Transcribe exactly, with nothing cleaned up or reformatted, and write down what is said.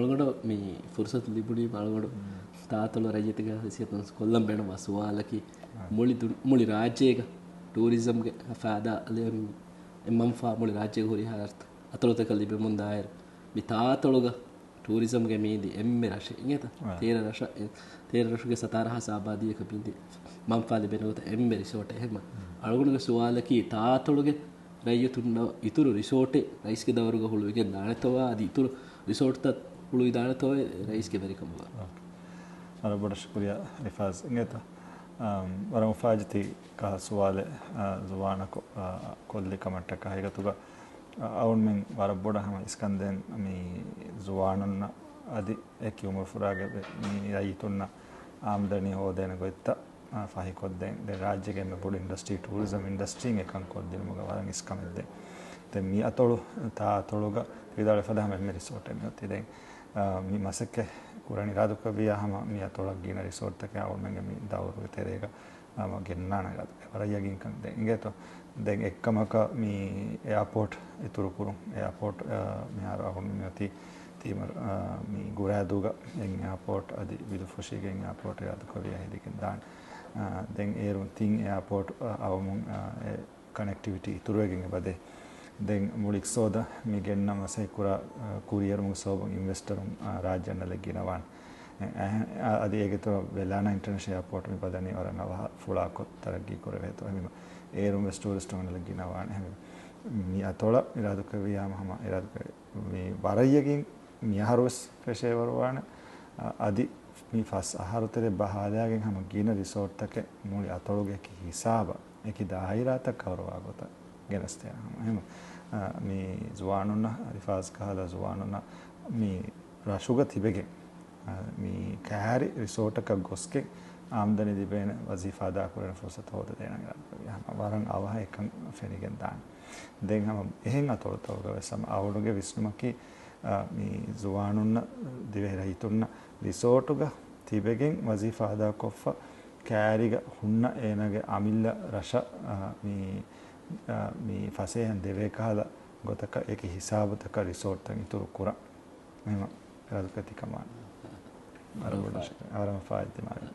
އަޅުގަނޑަށް މި ފުރުސަތު ލިބުނީ އަޅުގަނޑު ތާތޮޅު ރައްޔިތުގެ ހައިސިއްޔަތުން ކޮށްލަން ބޭނުންވާ ސުވާލަކީ، މުޅި ދު-، މުޅި ރާއްޖޭގަ ޓޫރިޒަމްގެ ފައިދާ ލިބެން މަންފާ މުޅި ރާއްޖޭގަ ހުރިހާ އަތޮޅުތަކަށް ލިބެމުން ދާއިރު، މި ތާތޮޅުގަ ޓޫރިޒަމްގެ މީ ދި އެންމެ ރަށެއް އިނގޭތަ؟ ތޭރަ ރަށަށް، ތޭރަ ރަށުގެ ސަތާރަ ހާސް އާބާދީއަކަށް މީ ދި މަންފާ ލިބޭނެ ގޮތަށް އެންމެ ރިސޯޓެއް. އެހެންމަ އަޅުގަނޑުގެ ސުވާލަކީ، ތާތޮޅުގެ ރައްޔިތުންނަށް އިތުރު ރިސޯޓެއް ރައީސްގެ ދައުރުގަ ހުޅުވިގެން ދާނެތޯއާ، އަދި އިތުރު ރިސޯޓްތައް ހުޅުވިދާނެތޯއޭ ރައީސްގެ ވެރިކަމުގަ؟ ވަރަށް ބޮޑަށް ޝުކުރިޔާ ރިފާޒް އިނގޭތަ؟ އަމް، ވަރަށް އުފާޒިތި ކަހަލަ ސުވާލެއް، އާ، ޒުވާނަކު، އާ، ކޮށްލި ކަމަށްޓަކާ ހަގީގަތުގަ، އަ-، އަޅުމެން ވަރަށް ބޮޑަށް ހަމަ އިސްކަންދޭން މި ޒުވާނުންނަށް އަދި އެކި އުމުރުފުރާގެ މި ރައްޔިތުންނަށް އާމްދަނީ ހޯދޭނެ ގޮތްތައް، އާ، ފަހިކޮށްދޭން. ދެން ރާއްޖޭގެ އެންމެ ބޮޑު އިންޑަސްޓްރީ ޓޫރިޒަމް އިންޑަސްޓްރީން އެކަން ކޮށްދިނުމުގަ ވަރަށް އިސްކަމެއް ދޭން. ދެން މި އަތޮޅު، ތާ އަތޮޅުގަ ވިދާޅުވި ފަދަ ހަމަ އެންމެ ރިސޯޓެއް މިއޮތީ. ދެން، އާ، މި މަސައްކަތް ކުރަން އިރާދަކުރެއްވިއްޔާ ހަމަ މި އަތޮޅަށް ގިނަ ރިސޯޓްތަކެއް އަޅުމެންގެ މި ދައުރުގެ ތެރޭގަ ހަމަ ގެންނާނެ އިރާދަ ވަރަށް ޔަގީންކަން ދޭން އިނގޭތޯ. ދެން އެއްކަމަކަށް މި އެއާޕޯޓް އިތުރުކުރުން. އެއާޕޯޓް، އާ، މިހާރު އަޅުގަނޑު މިއޮތީ ތީމަރު، އާ، މި ގުރާދޫގަ އެއް އެއާޕޯޓް އަދި ވިލުފުށީގެ އެއް އެއާޕޯޓް އިރާދަކުރެއްވިއްޔާ ހެދިގެން ދާނެ. އާ، ދެން އޭރުން ތިން އެއާޕޯޓް، އާ، އައުމުން، އާ، އެ ކަނެކްޓިވިޓީ އިތުރުވެގެން އެބަދޭ. ދެން މުޅި އިޤްތިޞާދަށް މި ގެންނަ މަސައްކަތް ކުރާ، އަ، ކުރިއެރުމުގެ ސަބަބުން އިންވެސްޓަރުން، އަ، ރާއްޖެ އަންނަލެއް ގިނަވާނެ. އެ، އަ، އަދި އޭގެ އިތުރަށް ވެލާނާ އިންޓަރނޭޝަނަލް އެއާޕޯޓް މި ބަލަނީ ވަރަށް ނަވާ ފުޅާކޮށް ތަރައްގީ ކުރެވޭތޯ. އެހެންވީމަ އޭރުން ވެސް ޓޫރިސްޓުން އަންނަލެއް ގިނަވާނެ. އެހެންވީމަ މި އަތޮޅަށް އިރާދަކުރެއްވިއްޔާ ހަމަ އިރާދަކުރެ މި ވަރަށް ޔަގީން މިއަހަރު ވެސް ފެށޭ ވަރުވާނެ. އަ، އަދި މި ފަސް އަހަރު ތެރޭ ބަހާލާގެން ހަމަ ގިނަ ރިސޯޓްތަކެއް މުޅި އަތޮޅުގެ އެކި ހިސާބަށް، އެކި ދާއިރާތައް ކަވަރުވާ ގޮތަށް ގެނެސްދޭނަން ހަމަ. އެހެން، އަ، މި ޒުވާނުންނަށް، ރިފާޒް ކަހަލަ ޒުވާނުންނަށް މި ރަށުގަ ތިބެގެން، އަ، މި ކައިރި ރިސޯޓަކަށް ގޮސްގެން އާމްދަނީ ލިބޭނެ ވަޒީފާ އަދާކުރޭނެ ފުރުސަތު ހޯދަދޭނަން އިރާދަކުރެއްވިއްޔާ ހަމަ ވަރަށް އަވަހަށް އެކަން ފެނިގެން ދާނެ. ދެން ހަމަ އެހެން އަތޮޅުތަކުގަ ވެސް ހަމަ އަޅުގަނޑުގެ ވިސްނުމަކީ، އަ، މި ޒުވާނުންނަށް ދިވެހި ރައްޔިތުންނަށް ރިސޯޓުގަ ތިބެގެން ވަޒީފާ އަދާކޮށްފަ ކައިރީގަ ހުންނަ އޭނާގެ އަމިއްލަ ރަށަށް، އަ، މި، އަ، މި ފަސޭހައިން ދެވޭ ކަހަލަ ގޮތަކަށް އެކި ހިސާބުތަކަށް ރިސޯޓްތައް އިތުރު ކުރަން. އެހެން އިރާދަކުރެއްވި ކަމަށް. ވަރަށް ބޮޑަށް ޝުކުރިއްޔާ. ވަރަށް ފާއިތު ދިމާވި.